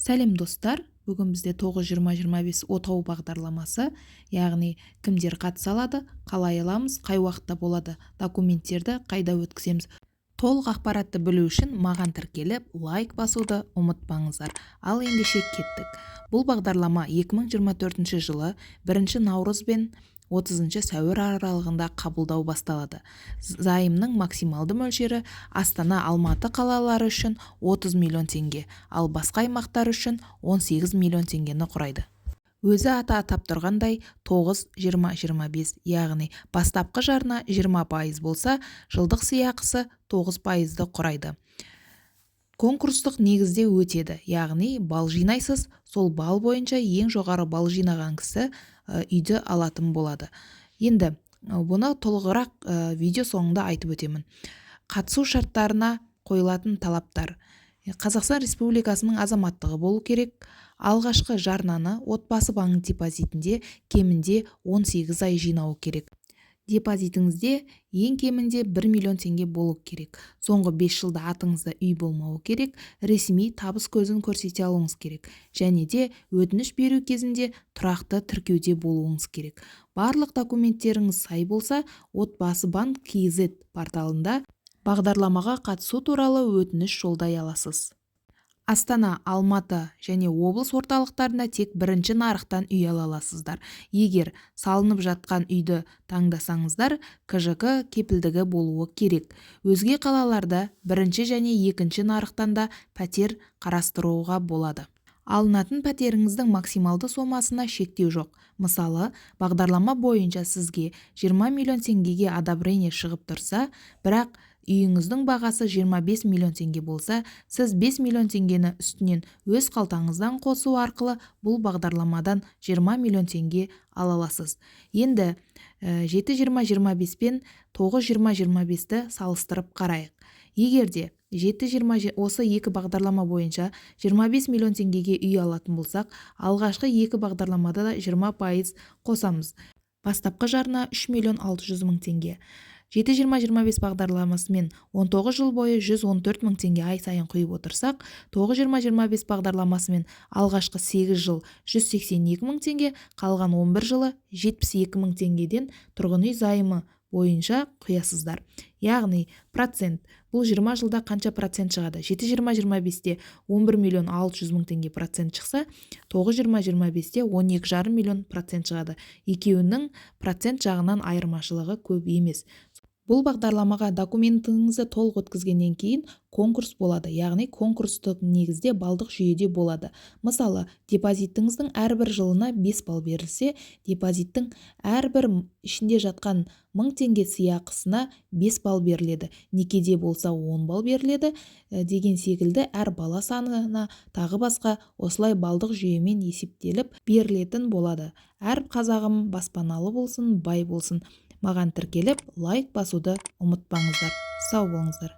Сәлем, достар! Бүгін бізде 9-20-25 Отау бағдарламасы, яғни кімдер қатыса алады, қалай аламыз, қай уақытта болады, документтерді қайда өткіземіз. Толық ақпаратты білу үшін маған тіркеліп, лайк басуды ұмытпаңыздар. Ал ендеше кеттік. Бұл бағдарлама 2024 жылы 1 наурыз бен 30 сәуір аралығында қабылдау басталады. Займның максималды мөлшері Астана, Алматы қалалары үшін 30 миллион теңге, ал басқа аймақтар үшін 18 миллион теңгені құрайды. Өзі аты атап тұрғандай, 9 20 25, яғни бастапқы жарна 20% болса, жылдық сыйақысы 9%-ды құрайды. Конкурстық негізде өтеді, яғни балл жинайсыз, сол балл бойынша ең жоғары балл жинаған кісі үйді алатын болады. Енді бұны толығырақ видео соңында айтып өтемін. Қатысу шарттарына қойылатын талаптар: Қазақстан Республикасының азаматтығы болу керек, алғашқы жарнаны Отбасы банк депозитінде кемінде 18 ай жинауы керек, депозитіңізде ең кемінде 1 миллион теңге болу керек, соңғы 5 жылда атыңызда үй болмауы керек, ресми табыс көзін көрсете алуыңыз керек және де өтініш беру кезінде тұрақты тіркеуде болуыңыз керек. Барлық документтеріңіз сай болса, Отбасы банк kz порталында бағдарламаға қатысу туралы өтініш жолдай аласыз. Астана, Алматы және облыс орталықтарында тек бірінші нарықтан үй ала аласыздар. Егер салынып жатқан үйді таңдасаңыздар, КЖК кепілдігі болуы керек. Өзге қалаларда бірінші және екінші нарықтан да пәтер қарастыруға болады. Алынатын пәтеріңіздің максималды сомасына шектеу жоқ. Мысалы, бағдарлама бойынша сізге 20 миллион теңгеге одобрение шығып тұрса, бірақ үйіңіздің бағасы 25 миллион теңге болса, сіз 5 миллион теңгені үстінен өз қалтаңыздан қосу арқылы бұл бағдарламадан 20 миллион теңге ала аласыз. Енді 7-20-25 пен 9-20-25-ті салыстырып қарайық. Егер де 7-20 осы екі бағдарлама бойынша 25 миллион теңгеге үй алатын болсақ, алғашқы екі бағдарламада да 20% қосамыз. Бастапқы жарна 3 миллион 600 мың теңге. 7-20-25 бағдарламасымен 19 жыл бойы 114 мың теңге ай сайын құйып отырсақ, 9-20-25 бағдарламасымен алғашқы 8 жыл 182 мың теңге, қалған 11 жылы 72 мың теңгеден тұрғын үй займы бойынша құясыздар. Яғни процент, бұл 20 жылда қанша процент шығады? 7-20-25-те 11 миллион 600 мың теңге процент шықса, 9-20-25-те 12,5 миллион процент шығады. Екеуінің процент жағынан айырмашылығы көп емес. Бұл бағдарламаға документіңізді толық өткізгеннен кейін конкурс болады, яғни конкурстық негізде балдық жүйеде болады. Мысалы, депозитіңіздің әрбір жылына 5 балл берілсе, депозиттің әрбір ішінде жатқан 1000 теңге сыйақысына 5 балл беріледі, некеде болса 10 балл беріледі деген секілді, әр бала санына, тағы басқа, осылай балдық жүйемен есептеліп берілетін болады. Әр қазағым баспаналы болсын, бай болсын! Маған тіркеліп, лайк басуды ұмытпаңыздар. Сау болыңыздар!